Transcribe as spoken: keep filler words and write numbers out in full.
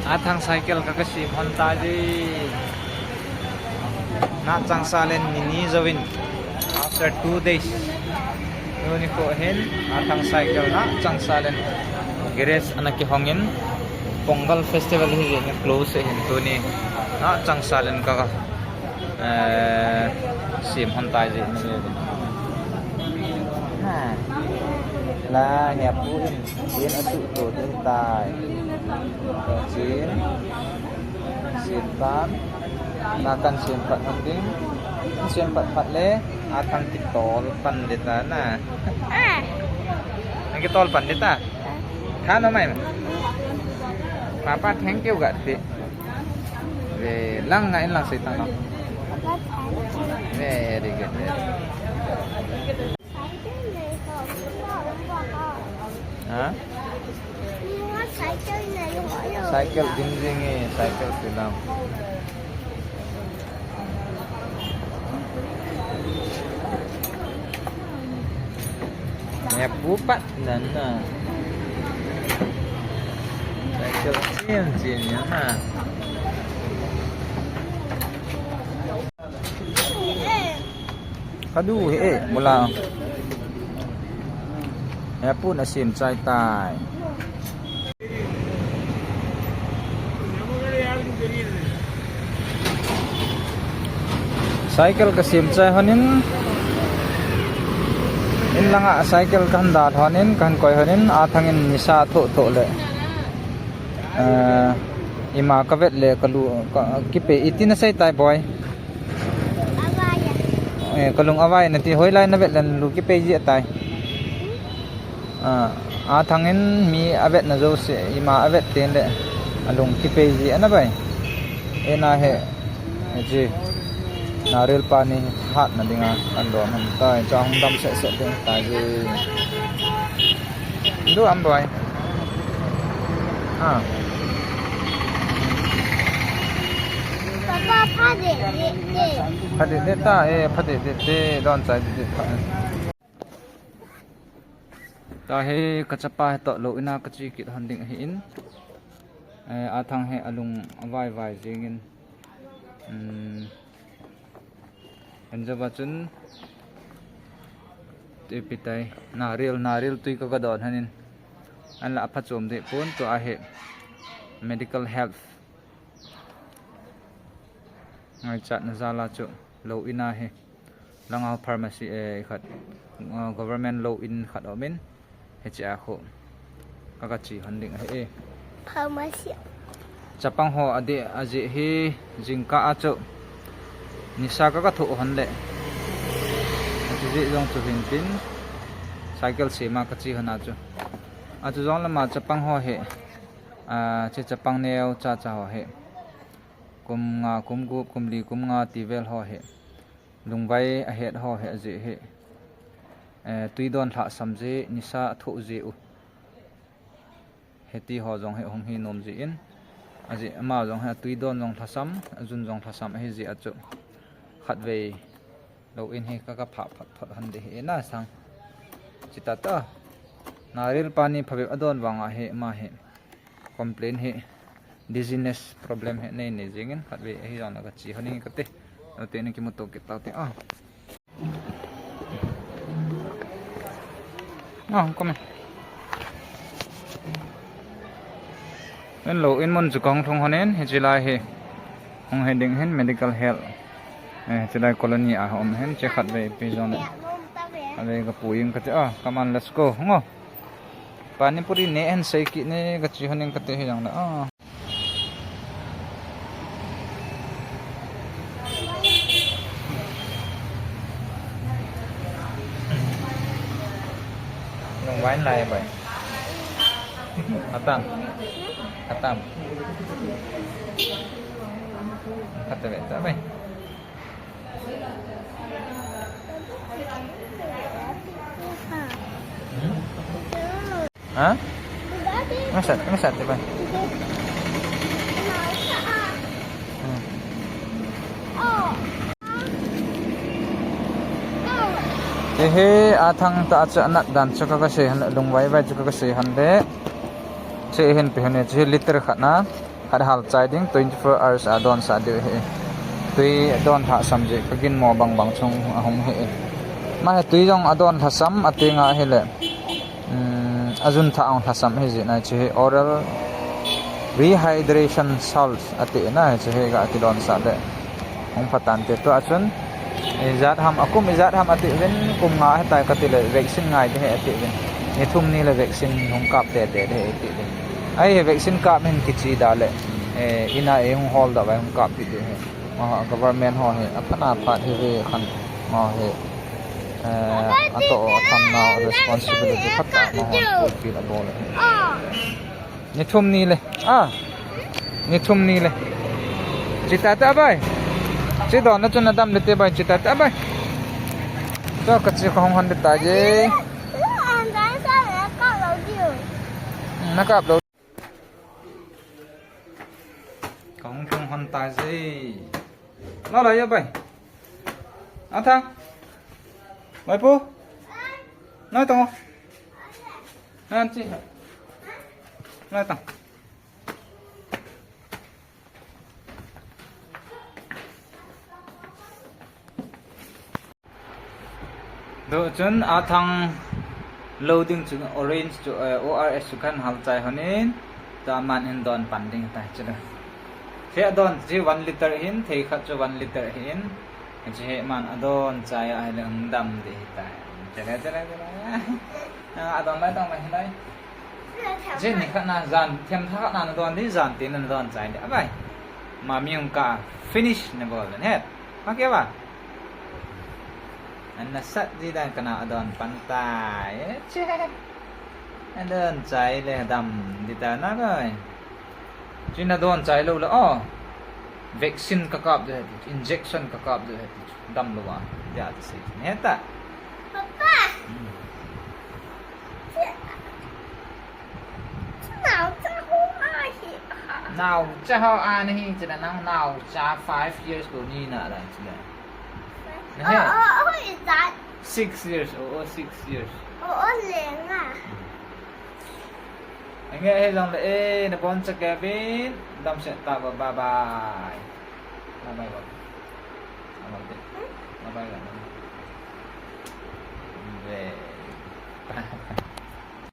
Athang cycle ka kasem hon tai. Nachang salen nini jouvin. After two days. Tuni kho hin Athang cycle nachang salen. Garage ana kihongin. Pongal festival hi jeng close hin tuni. Nachang salen ka ka. Eh, sem hon tai ji. Ha. La, he pu in. Yen atu to tin tai. Chin. Sem pan. Na kan sem pat hon ding. Sem pat pat le. Athang kitol pan ding ta na. Ah. Kitol pan ding ta. Tha no mai. Papa, thank you ga ti. Ve lang nga in lang sei tang no. Very good. Very good. Ha? Cycle ding ding e, cycle silang. He pu pat nan na. Cycle chin chin ya na. Kadu he, eh, mula. He pu na sem chai tai. Cycle ka sem chai hon in. In langa cycle kan dal hon in, kan koi hon in, Athang in nisa tho tho le. Eh, ima ka vet le ka lu, ka, kipe iti na sei tai boy. Eh, kalung avai nati hoilai na vet len lu kipei ji atai. Ah, Athang in mi avet na jouse, ima avet ten le alung kipei ji ana bai. Ena he, he ji. Naril pani hat na dinga an do man tai, cha hung dam se se ding tai ji. Lu am boy. Ah. Papa, pha de de de. Pha de de ta, eh, pha de de de, don chai de de ta. Ta he, ka chapa he to lo ina ka chi kit hon ding ahi in. Eh, Athang he alung avai vai jing in. Hmm. An java chun, ipi tai, naril, naril tui ka, ka don hanin. An la apha chom de pon to ahe. Medical help. Ngai chat na jala chu, lo ina he. Langa pharmacy, eh, khat, uh, government lo in khat omin. Hiche a khu. Ka ka chi hon ding ahi e. Pharmacy. Chapang ho ade aje hi jingkah a chu. Nisa ka ka tho hon le. Achu je jong chu hin tin. Cycle sema ka chi hon a chu. Achu jong lama chapang ho hi. A, che chapang neo cha cha ho hi. Kum nga, kum gup, kum li, kum nga ti vel ho hi. Lungvai ahet ho hi aje hi. Eh, tui don lhasam je, nisa athoh je u. Hiti ho jong hi hung hi nom jin. Aje ama jong hi atui don jong lhasam, ajun jong lhasam ahi jeh a chu. Khatvei lo in hi ka ka pha phat phat hon de hi na sang. Chita ta. Naril pani phabep adon vang ahi ama hi. Complain hi. Dizziness problem hi nei nei jing in khatvei ahi jong la ka chi hon in kate. Ate ni kimuto kit tau te. Ah. Ah, come here. En lo, in mun chu kahung lhung hon in, hiche lai hi. Hung hi ding hin medical help. Eh, hiche lai colony a hung hin, che khatvei pi jong le. Khatvei ka pu in kate, ah, come on, let's go. Hung o. Pani puri ne hen sei kit ne ka chi hon in kate hi jong le. Ah. Lungvai lai bai. Atam. Atam. Khatvei ta bai. Ha? Masa, masa te bai. Hmm. Che hi Athang ta cha nat dan cha ka ka sei hon, lungvai vai cha ka ka sei hon le. Che hin pe hon e, che liter khat na. Ahal chai ding twenty-four hours a don sah diu ahi. Tui don lhasam jeh ka ginmo bang bang chung ahung hi. Ama hi tui jong adon lhasam ati nga ahile. Um, ajun thah ahung lhasam ahi jeh na chu hi oral rehydration salts ati na chu hi ga kidon sah le. Hung pha tante tua chun. Ijat ham, akum ijat ham ati uvin, kum nga ahitai kati le, vaccine ngai ding ahi ati uvin. Ni thum ni le vaccine hung kap tete ding ahi ati uvin. Ahi vaccine kap hin kichi da le, eh, ina ei hung hol da vai hung kap pi ding ahi. Ama government ho hi, aphat na phat hi ve khan, ama hi, eh, ato o tham na responsibility khat ta ama ho fulfill abol ahi. Ni thum ni le. Ah. Ni thum ni le. Chi ta ta bai. Chi don na chun na dam le te bai, chi ta ta bai. Cho ka chi ka hung hon de ta je. Na kap lo. Ka hung hung hon ta je. Lo la ya bai. A tha. Bai pu. Noi tong. Nan chi. Noi tong. Doh chun a thang lo ding chu orange chu, eh, O R S chu kan hal chai honin. Tua man hin don pan ding ta chu. He a don chu one liter hin, thei khat chu one liter hin. Chu he man a don chai a hile hung dam ding ta. Chale, chale, chale. A don lai tong lai hin lai. Jin ni khat na jan, them tha khat na na don di jan tin na don chai di. Abai. Ma mi hung ka finish na bol na het. Ma ke ba? An na sat di dan kana adon pan tai. Che. Adon chai le dam di ta na bai. Chin adon chai lo le oh. Vaccine ka kap de, injection ka kap de, dam lo wa. Ya ti sei. Heta. Papa. Hmm. Naocha ho a hi. Naocha ho a nahi chila nang naocha five years ko ni na la chila. Nahe? Oh, oh, oh, is that? Six years. Oh, oh, six years. Oh, oh, lenga. Ange he jong le e na bon cha Kevin. Dam se ta ba bye bye. Bye bye ba. Bye bye. Bye bye. Ve.